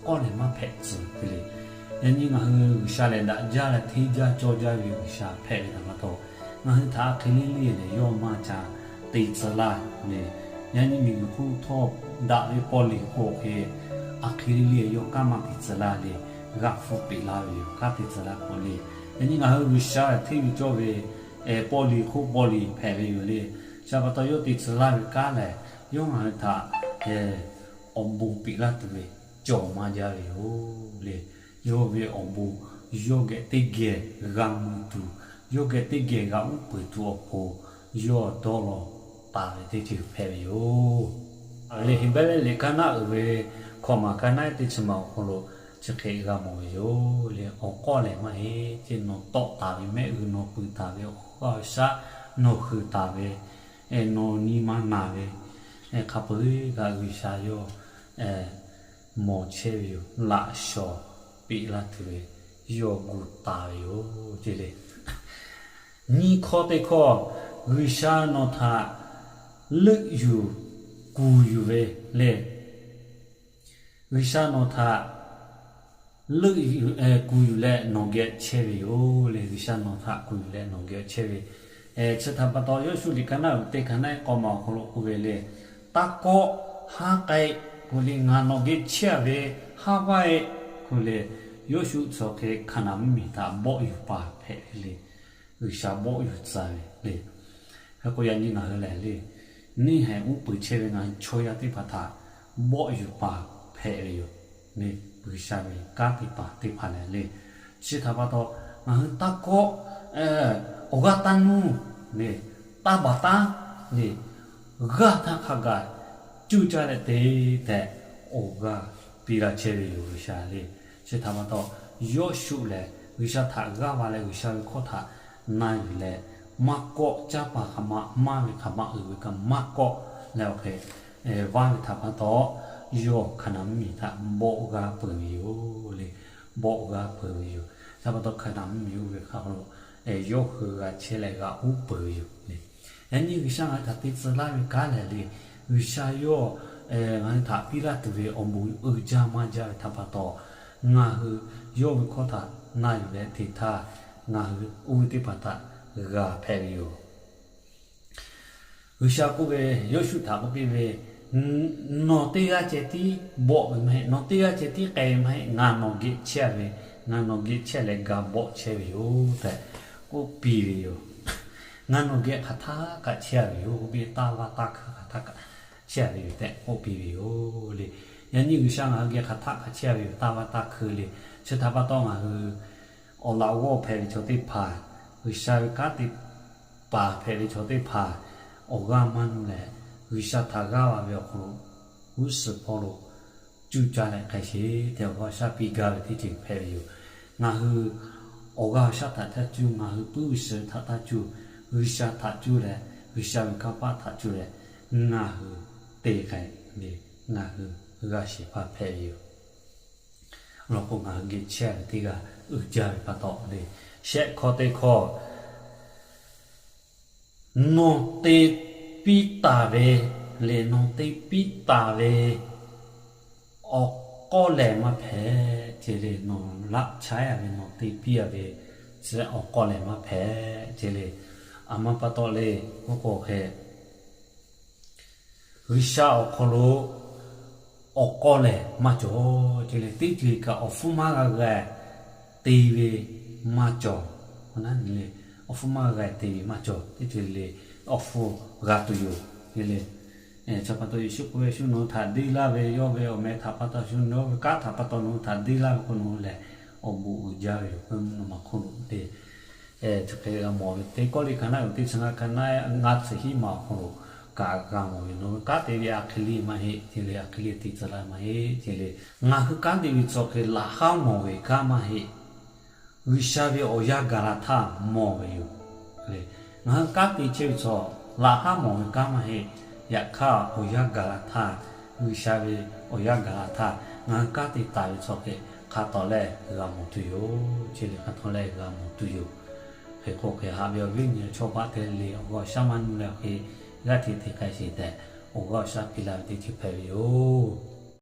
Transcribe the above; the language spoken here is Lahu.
kawˆ lehˬ maˇ hpehꞈ tcuh te le. Yaꞈ nyi ngaˬ hui G'uiˬsha lehˬ daꞈ jaˇ leh hteˇ jaˇ cawˇ jaˇ ve G'uiˬsha hpehꞈ ve htaꞈ pa taw, ngaˬ hui htaꞈ a hk'e le le lehˬ yawˇ maˇ ca te tcuh laˇ le. Yaꞈ nyi miˬguiˬ hk'oˆ htawˇ daꞈ ve paw liˍ k'o hk'e, a hk'e le le yawˇ kanˉ maˇ te tcuh laˇ le. G'a hpfuhˇ peꞈ laˇ ve yoˬ, kanˉ te tcuh laˇ k'o le. Yaꞈ nyi ngaˬ hui G'uiˬsha hteˇ ve cawˇ ve paw liˍ hk'oˆ paw liˍ hpehꞈ ve yoˬ le. Chi pa taw yawˇ te tcuh laˇ ve kanˉ lehˬ, yawˇ ngaˬ hui htaꞈ awˬ bon peꞈ laˇ tuˬ ve cawˬ maˇ jaˇ ve yoˬ le. Yawˇ ve awˬ bon yawˇ geh teˇ geh g'a mui tuˬ, yawˇ geh teˇ geh g'a uˉ peunˍ tuˬ awˬ pon, yawˇ dawˇ law taˍ ve teˇ ceuˬ hpehꞈ ve yoˬ. Le Heˍbrehˇ liꞈ kaˇ naˆ uiˍ ve hkawꞈ maˬ kaˇ naˆ teˇ chi maˬ awˬ hk'aw lo chi hk'e g'a mawˬ ve yoˬ le. Awˬ k'awˇ lehˬ maˇ heˆ ceˇ, nawˬ tawˆ taˍ ve mehˆ g'uiˬ, nawˬ pui taˍ ve awˬ g'aˇ awˬ shaˉ, nawˬ hui taˍ ve, nawˬ nyi ma naˬ ve, hk'a peu-eˬ kaꞈ G'uiˬsha yawˇ mawˬ chehˇ ve yoˬ. Laꞈ shawˍ peꞈ laˇ tuˬ ve yawˇ gu taˍ ve yoˬ ce le. Nyiˇ hkawˇ teˇ hkawˇ, G'uiˬsha nawˬ htaꞈ leuˆ yuˬ kuˬ yuˬ ve le. G'uiˬsha nawˬ htaꞈ leuˆ yuˬ kuˬ yuˬ leh nawˬ geh chehˇ ve yoˬ le. G'uiˬsha nawˬ htaꞈ kuˬ yuˬ leh nawˬ geh chehˇ ve, chi htaꞈ pa taw Yoˇshuˆ liꞈ kaˇ naˆ uiˍ teˇ kaˇ naˆ k'awˇ maˬ awˬ hk'aw lo k'oˆ ve le. Taˇ kawˆ, haˉ k'ai, k'oˆ le, ngaˬ nawˬ geh chehˇ ve, haˉ vaˇ-e, k'oˆ le. Yoˇshuˆ chi hk'e Hkaˍnanˍ mvuhˇmiˬ htaꞈ bawˆ yuˬ paˍ hpehꞈ ve le. G'uiˬsha bawˆ yuˬ tcuh ve le. Hk'e k'o yaꞈ nyi ngaˬ hui lehˬ le, neˇ haiˬ uˉ peunˍ chehˇ ve ngaˬ hui chaw yaˇ teˇ hpaˍ htaꞈ bawˆ yuˬ paˍ hpehꞈ ve yoˬ. G'uiˬsha ve kanˉ te paˍ teˇ hpaˍ lehˬ le, chi htaꞈ pa taw ngaˬ hui taˇ kawˆ, awˬ g'aˇ taˇ nuˇ le, taˇ baˬ taˉ le, g'aˇ htaˇ hk'a gaˬ cuˇ caˇ leh te tehꞈ awˬ g'aˇ piˇ laˇ chehˇ ve yoˬ G'uiˬsha le. Chi htaꞈ pa taw Yoˇshuˆ lehˬ G'uiˬsha htaꞈ g'aˇ va leh G'uiˬsha ve hkawˇ htaꞈ na yuˬ leh, maˇ kawˆ, canˇ paˍ hk'aˬ ma maˇ ve hk'aˬ ma uiˍ ve kaꞈ maˇ kawˆ leh awˬ hk'e vaˇ ve htaꞈ pa taw, yawˇ Hkaˍnanˍ mvuhˇmiˬ htaꞈ bawˆ g'aˇ peuˬ ve yoˬ le. Bawˆ g'aˇ peuˬ ve yoˬ. Htaꞈ pa taw Hkaˍnanˍ mvuhˇmiˬ oˇ ve hk'a lo yawˇ hui g'a chehˇ leh g'a uˉ peunˍ ve yoˬ le. Yaꞈ nyi G'uiˬsha ngaˬ hui htaꞈ te tcuh laˇ ve kanˉ lehˬ le, G'uiˬsha yawˇ ngaˬ hui htaꞈ piˇ laˇ tuˬ ve awˬ bon uiˍ jaˇ maˇ jaˇ ve htaꞈ pa taw, ngaˬ hui yawˇ ve hkawˇ htaꞈ na yuˬ leh te htaˇ, ngaˬ hui oˇ ve teˇ hpaˍ htaꞈ g'a hpehꞈ ve yoˬ. G'uiˬsha k'oˆ ve, Yoˇshuˆ htaꞈ k'oˆ piˇ ve, Nawˬ teˇ g'aˇ ceh tiˉ bawˆ ve maˇ heˆ, nawˬ teˇ g'aˇ ceh tiˉ k'ai ve maˇ heˆ, ngaˬ nawˬ geh chehˇ ve, ngaˬ nawˬ geh chehˇ leh ga bawˆ chehˇ ve yoˬ tehꞈ k'oˆ piˇ ve yoˬ. Ngaˬ nawˬ geh hk'aˬ htaˆ kaꞈ chehˇ ve yoˬ. K'oˆ piˇ, taˇ vaˇ taˇ hkuiˇ hk'aˬ htaˆ kaꞈ chehˇ ve yoˬ tehꞈ k'oˆ piˇ ve yoˬ le. Yaꞈ nyi G'uiˬsha ngaˬ hui geh hk'aˬ htaˆ kaꞈ chehˇ ve yoˬ, taˇ vaˇ taˇ hkuiˇ le. Chi htaꞈ pa taw ngaˬ hui awˬ laꞈ g'awˇ hpehꞈ ve chaw teˇ hpaˍ, G'uiˬsha ve kanˉ te paˍ hpehꞈ ve chaw teˇ hpaˍ, awˬ g'aˇ maˇ nuˇ leh, G'uiˬsha htaꞈ g'aˇ va ve awˬ hk'aw lo g'uˇ suhˍ hpawˇ lo cuˇ caˇ leh k'ai sheˍ tehꞈ awˬ g'aˇ awˬ shaˉ piˇ gaˇ ve teˇ ceuˬ hpehꞈ ve yoˬ. Ngaˬ hui awˬ g'aˇ awˬ shaˉ htaꞈ caˇ cuˇ, ngaˬ hui puiˉ ve shiˍ htaꞈ taˇ cuˇ, G'uiˬsha htaꞈ cuˇ leh, G'uiˬsha ve kanˇ paˆ htaꞈ cuˇ leh, ngaˬ hui te k'ai ve, ngaˬ hui g'a shiˍ hpaˇ hpehꞈ ve yoˬ. Awˬ lawn k'o, ngaˬ hui geh chehˇ ve teˇ g'aˇ uiˍ jaˇ ve pa taw le, shehˆ hkawˇ teˇ hkawˇ, nawˬ te piˇ taˍ ve le, nawˬ te piˇ taˍ ve awˬ k'awˇ lehˬ maˇ hpehꞈ ce le. Nawˬ laꞈ chaiˉ a ve, nawˬ te piˇ a ve chi awˬ k'awˇ lehˬ maˇ hpehꞈ ce le. A ma pa taw le, oˇ k'o hk'e G'uiˬsha awˬ hk'aw lo awˬ k'awˇ lehˬ maˇ cawˬ ce le. Teˇ ceuˬ kaꞈ awˬ hpfuhˇ maˇ g'a g'a te ve maˇ cawˬ. Awˬ hpfuhˇ maˇ g'a g'a te ve maˇ cawˬ. Teˇ ceuˬ le awˬ hpfuhˇ g'a tuˬ yoˬ le. Chi pa taw Yeˍsuˆ k'oˆ ve, shu nawˬ hui htaꞈ deˇ laˇ ve yawˇ ve awˬ meh htaꞈ pa taw, shu nawˬ hui ve kanˉ htaꞈ pa taw nawˬ hui htaꞈ deˇ laˇ ve k'o, nawˬ hui lehˬ awˬ bon uiˍ jaˇ ve yoˬ. K'o nawˬ ma hk'oˆ lo le chi hk'e g'a mawˬ ve, Teˇ Kawˇrenˍhtuˆ hkanˇ naˆ uiˍ teˇ chi ngaˇ hkanˇ naˆ ngaˇ tcuh hiˉ ma awˬ hk'aw lo kaꞈ g'a mawˬ ve, nawˬ hui kanˉ te ve a hk'e le maˇ heˆ ce le, a hk'e le te tcuh laˇ maˇ heˆ ce le. Ngaˬ hui kanˉ te ve chaw hk'e laꞈ haˉ mawˬ ve kanˉ maˇ heˆ. G'uiˬsha ve awˬ yanˇ gaˬ la htaˇ mawˬ ve yoˬ. Ngaˬ hui kanˉ te chehˇ ve chaw laꞈ haˉ mawˬ ve kanˉ maˇ heˆ. Yaꞈ hk'aˇ awˬ yanˇ gaˬ la htaˇ, G'uiˬsha ve awˬ yanˇ gaˬ la htaˇ ngaˬ hui kanˉ te taˍ ve chaw hk'e hk'a tawˍ lehˬ g'a mawˬ tuˬ yoˬ ce le, hk'a tawˍ lehˬ g'a mawˬ tuˬ yoˬ. Hk'e k'o hk'e haꞈ ve awˬ viˉ awˬ nyi chaw baˆ te le, awˬ g'aˇ awˬ shaˉ maˇ nuˇ leh awˬ hk'e g'aˇ hteꞈ te k'ai sheˍ tehꞈ awˬ g'aˇ awˬ shaˉ piˇ laˇ ve teˇ ceuˬ hpehꞈ ve yoˬ.